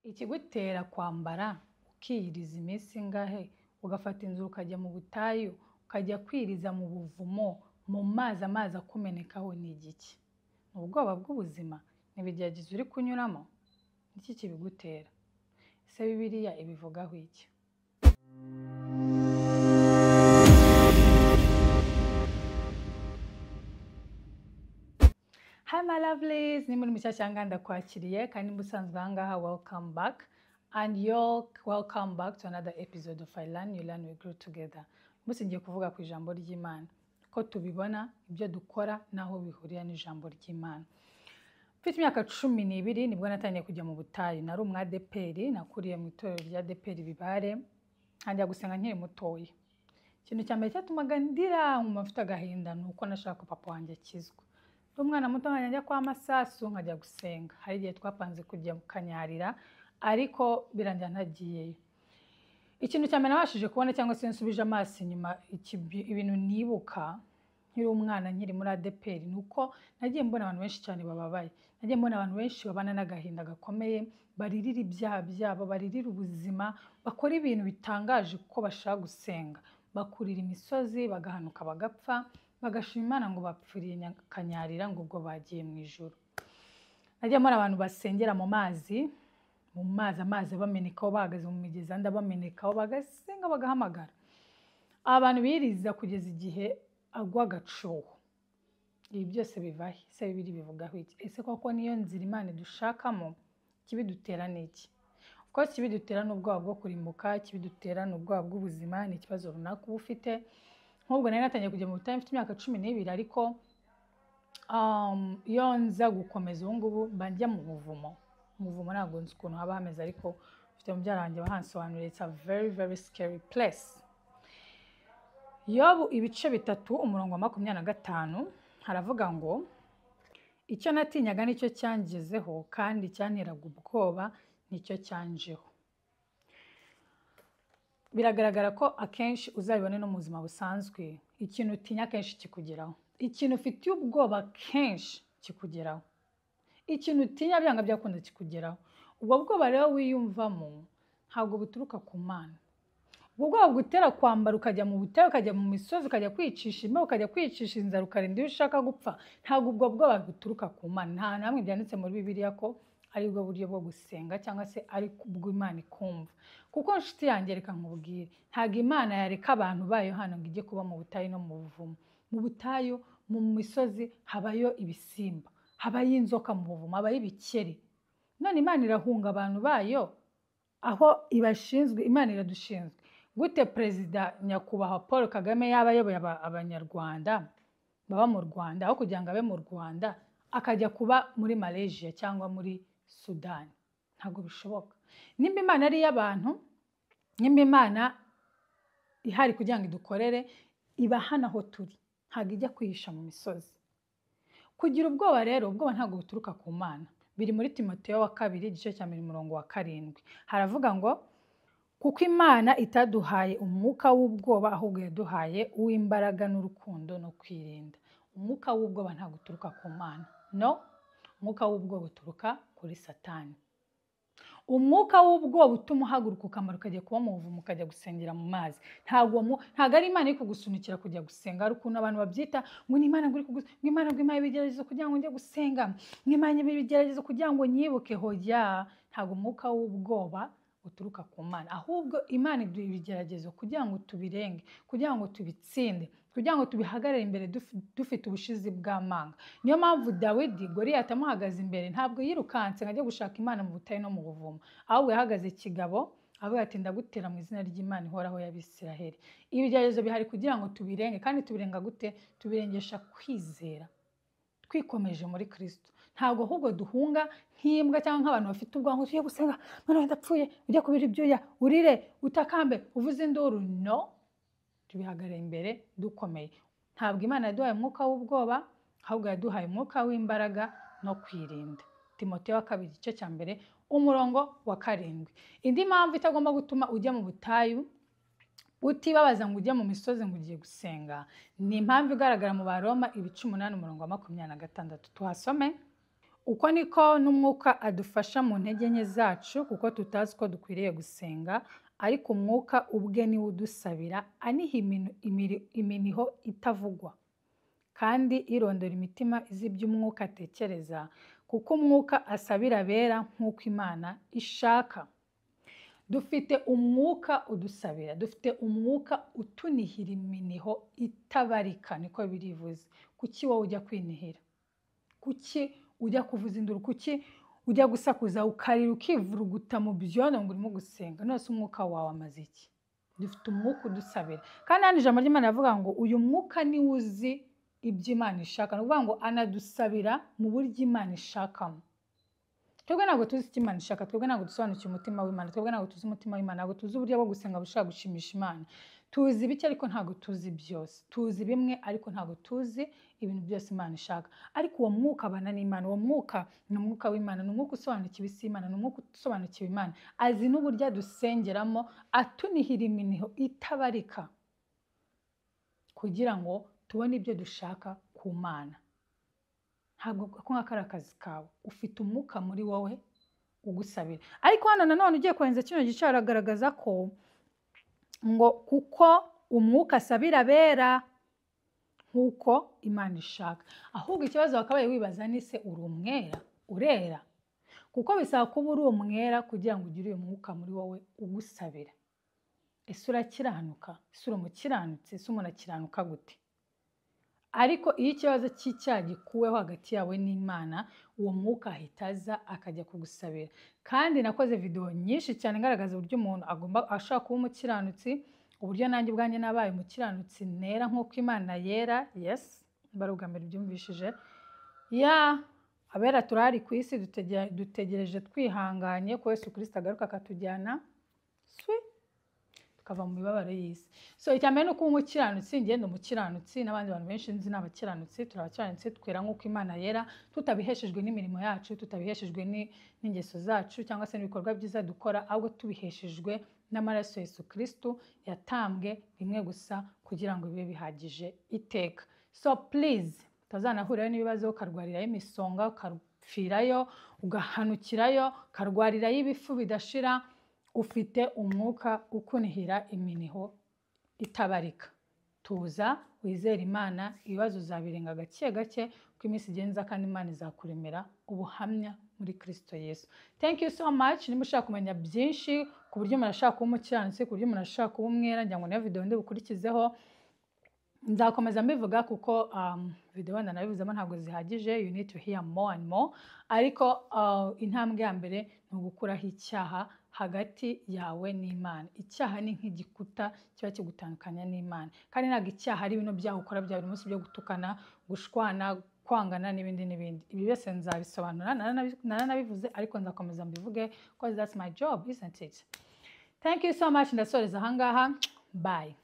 Ikigutera kwambara ukiyiriza iminsi ingahe, ugafata inzu ukajya mu butayu, ukajya kwiriza mu buvumo, mu mazi, amazi akumenekaho ni igiki? Ni ubwoba bw'ubuzima? Ni ibigeragezo uri kunyuramo? Ni iki kibigutera? Ese Bibiliya ibivugaho iki? Hi my lovelies, ni muri mushyashya ngaha ndakwakiriye kandi nimba usanzwe aha ngaha welcome back and you're welcome back to another episode of I Learn, You Learn, We Grow Together. Uyu munsi ngiye kuvuga ku ijambo ry'Imana, ko tubibona, ibyo dukora n'aho bihurira n'ijambo ry'Imana. Mfite imyaka 12 nibwo natangiye kujya mu butayu. Nari umu ADEPR, nakuriye mu itorero rya ADEPR Bibare, ntangira gusenga nkiri mutoya. Ikintu cya mbere cyatumaga ndira nkumva mfite agahinda ni uko nashaka ko papa wanjye akizwa. Ndi umwana muto nkajya njya kwa Masasu nkajya gusenga. Hari igihe twapanze kujya Kanyarira ariko birangira ntagiyeyo. Ikintu cya mbere nabashije kubona cyangwa se nsubije amaso inyuma ibintu nibuka nkiri umwana nkiri muri ADEPR ni uko nagiye mbona abantu benshi cyane bababaye. Nagiye mbona abantu benshi babana n'agahinda gakomeye, baririra ibyaha byabo, baririra ubuzima, bakora ibintu bitangaje kuko bashaka gusenga. Bakurira imisozi, bagahanuka bagapfa, bagashima Imana ngo bapfiriye Kanyarira ngo ubwo bagiye mu ijuru. Nagiye mbona abantu basengera mu mazi, amazi abamenekaho, bahagaze mu migezi andi abamenekaho, bagasenga bagahamagara. Abantu biriza kugeza igihe agwa agacuho. Ibi byose biva he? Ese Bibiliya ibivugaho iki? Ese koko niyo nzira Imana idushakamo? Ikibidutera ni iki? Kuko ikibidutera ni ubwoba bwo kurimbuka, ikibidutera ni ubwoba bw'ubuzima, ni ikibazo runaka uba ufite. Nk'ubwo nari natangiye kujya mu butayu mfite imyaka 12 ariko iyo nza gukomeza ubu ngubu mba njya mu buvumo. Mu buvumo ntabwo nzi ukuntu haba hameze ariko mfite mubyara wanjye wahansobanuriye, it's a very very scary place. Yobu ibice 3 umurongo wa 25 haravuga ngo icyo natinyaga nicyo cyangezeho kandi cyanteraga ubwoba nicyo cyanjeho. Biragaragara ko akenshi uzabibone no mu buzima busanzwe, ikintu utinya akenshi kikugeraho, ikintu ufitiye ubwoba kenshi kikugeraho, ikintu utinya byanga byakunda kikugeraho. Ubwo bwoba rero wiyumvamo ntabwo buturuka ku Mana. Ubwo bwoba bugutera kwambara ukajya mu butayu, ukajya mu misozi, ukajya kwicisha imbeho, ukajya kwicisha inzara, ukarinda iyo ushaka gupfa, ntabwo ubwo bwoba buturuka ku Mana. Nta na hamwe byanditse muri Bibiliya ko ari bwo buryo bwo gusenga cyangwa se ari bwo Imana ikumva. Kuko nshuti yanjye reka nkubwire, ntabwo Imana yareka abantu bayo hano ngo ijye kuba mu butayu no mu buvumo. Mu butayu, mu misozi habayo ibisimba, habayo inzoka mu buvumo, habayo ibikeri. None Imana irahunga abantu bayo aho ibashinzwe. Imana iradushinzwe. Gute Perezida Nyakubahwa Paul Kagame yaba ayoboye Abanyarwanda baba mu Rwanda, aho kugira ngo abe mu Rwanda akajya kuba muri Malaysia cyangwa muri Sudani? Ntabwo bishoboka. Nimba Imana ari iy'abantu, nimba Imana ihari kugira ngo idukorere, iba hano aho turi, ntabwo ijya kwihisha mu misozi. Kugira ubwoba rero, ubwoba ntabwo buturuka ku Mana. Biri muri Timoteyo wa 2 igice cya 1 umurongo wa 7. Haravuga ngo kuko Imana itaduhaye umwuka w'ubwoba ahubwo yaduhaye uw'imbaraga n'urukundo no kwirinda. Umwuka w'ubwoba ntabwo uturuka ku Mana. No, umwuka w'ubwoba uturuka kuri Satani. Umwuka w'ubwoba utuma uhaguruka ukamara ukajya kuba mu buvumo, ukajya gusengera mu mazi. Ntabwo ari Imana iri kugusunikira kujya gusenga. Hari ukuntu abantu babyita ngo ni Imana ngo Imana ngo impaye ibigeragezo kugira ngo njye gusenga, ngo Imana ibigeragezo kugira ngo nyibuke. Hoya, ntabwo umwuka w'ubwoba uturuka ku Mana, ahubwo Imana iduha ibigeragezo kugira ngo tubirenge, kugira ngo tubitsinde, kugira ngo tubihagarare imbere dufite ubushizi bw'amanga. Niyo mpamvu Dawidi Goliyati amuhagaze imbere ntabwo yirukanse ngo ajye gushaka Imana mu butayu no mu buvumo, ahubwo yahagaze kigabo avuga ati ndagutera mu izina ry'Imana ihoraho y'Abisiraheli. Ibigeragezo bihari kugira ngo tubirenge, kandi tubirenga gute? Tubirengesha kwizera, twikomeje muri Kristo. Ntabwo ahubwo duhunga nk'imbwa cyangwa nk'abantu bafite ubwanwa, ugiye gusenga none ndapfuye, ujya kubira ibyuya, urire, utakambe, uvuze induru. No, tubihagarara imbere dukomeye. Ntabwo Imana yaduhaye umwuka w'ubwoba, ahubwo yaduhaye umwuka w'imbaraga no kwirinda. Timoteyo wa 2 igice cya 1 umurongo wa 7. Indi mpamvu itagomba gutuma ujya mu butayu utibabaza ngo ujye mu misozi ngo ugiye gusenga, ni impamvu igaragara mu Baroma ibice 8 umurongo wa 26. Tuhasome. Uko niko n'umwuka adufasha mu ntege nke zacu, kuko tutazi ko dukwiriye gusenga, ariko umwuka ubwe niwe udusabira aniha iminiho itavugwa, kandi irondora imitima izi iby'umwuka atekereza, kuko umwuka asabira abera nk'uko Imana ishaka. Dufite umwuka udusabira, dufite umwuka utunihira iminiho itabarika, niko birivuze. Kuki wowe ujya kwinihira? Kuki ujya kuvuza induru? Kuki ujya gusakuza ukarira ukivuruguta mu byondo ngo urimo gusenga? None se umwuka wawe amaze iki? Dufite umwuka udusabira. Kandi hano ijambo ry'Imana rivuga ngo uyu mwuka niwe uzi ibyo Imana ishaka. Ni ukuvuga ngo anadusabira mu buryo Imana ishakamo. Twebwe ntabwo tuzi icyo Imana ishaka, twebwe ntabwo dusobanukiwe umutima w'Imana, twebwe ntabwo tuzi umutima w'Imana, ntabwo tuzi uburyo bwo gusenga bushobora gushimisha Imana. Tuzi bike ariko ntabwo tuzi byose, tuzi bimwe ariko ntabwo tuzi ibintu byose Imana ishaka. Ariko uwo mwuka abana n'Imana, uwo mwuka ni umwuka w'Imana, ni umwuka usobanukiwe isi y'Imana, ni umwuka usobanukiwe Imana, azi n'uburyo adusengeramo, atunihira iminiho itabarika kugira ngo tubone ibyo dushaka ku Mana. Ntabwo ako ngako ari akazi kawe, ufite umwuka muri wowe ugusabira. Ariko hano nanone ugiye kurenza kino gice aragaragaza ko ngo kuko umwuka asabira abera nk'uko Imana ishaka. Ahubwo ikibazo wakabaye wibaza ni se uri umwera, urera? Kuko bisaba kuba uri umwera kugira ngo ugire uyu mwuka muri wowe ugusabira. Ese urakiranuka? Ese uri umukiranutsi? Ese umuntu akiranuka gute? Ariko iyo ikibazo cy'icyaha gikuweho hagati yawe n'Imana, uwo mwuka ahita aza akajya kugusabira. Kandi nakoze video nyinshi cyane ngaragaza uburyo umuntu agomba ashaka kuba umukiranutsi, uburyo nanjye ubwanjye nabaye umukiranutsi nera nk'uko Imana yera. Yes, mbarugambira byumvishije. Ya abera turahari ku isi, dutegereje twihanganye ko Yesu Kristo agaruka akatujyana swi tukava mu mibabaro y'isi. So icya mbere ni ukuba umukiranutsi. Ngenda umukiranutsi, n'abandi bantu benshi nzi ni abakiranutsi, turi abakiranutsi, twera nk'uko Imana yera, tutabiheshejwe n'imirimo yacu, tutabiheshejwe n'ingeso zacu cyangwa se n'ibikorwa byiza dukora, ahubwo tubiheshejwe n'amaraso Yesu Kristo yatambwe rimwe gusa kugira ngo bibe bihagije iteka. So please, utazanahurirayo n'ibibazo, ukarwarirayo imisonga, ukarupfirayo, ugahanukirayo, ukarwarirayo ibifu bidashira. Ufite umwuka ukunihira iminiho itabarika. Tuza wizere Imana, ibibazo uzabirenga gake gake uko iminsi igenza, kandi Imana izakuremera ubuhamya muri Kristo Yesu. Thank you so much. Niba ushaka kumenya byinshi ku buryo umuntu ashaka kuba umukiranutsi, ku buryo umuntu ashaka kuba umwera, ngira ngo niyo video ndi bukurikizeho, nzakomeza mbivuga kuko video wenda nabivuzemo ntabwo zihagije. You need to hear more and more. Ariko intambwe ya mbere ni ugukuraho icyaha hagati yawe n'Imana. Icyaha ni nk'igikuta kiba kigutandukanya n'Imana. Kandi ntabwo icyaha ari bino byaha ukora bya buri munsi byo gutukana, gushwana, kwangana n'ibindi n'ibindi. Ibi byose nzabisobanura, naranabivuze, ariko nzakomeza mbivuge because that's my job, isn't it? Thank you so much. Ndasoreza ahangaha. Bye.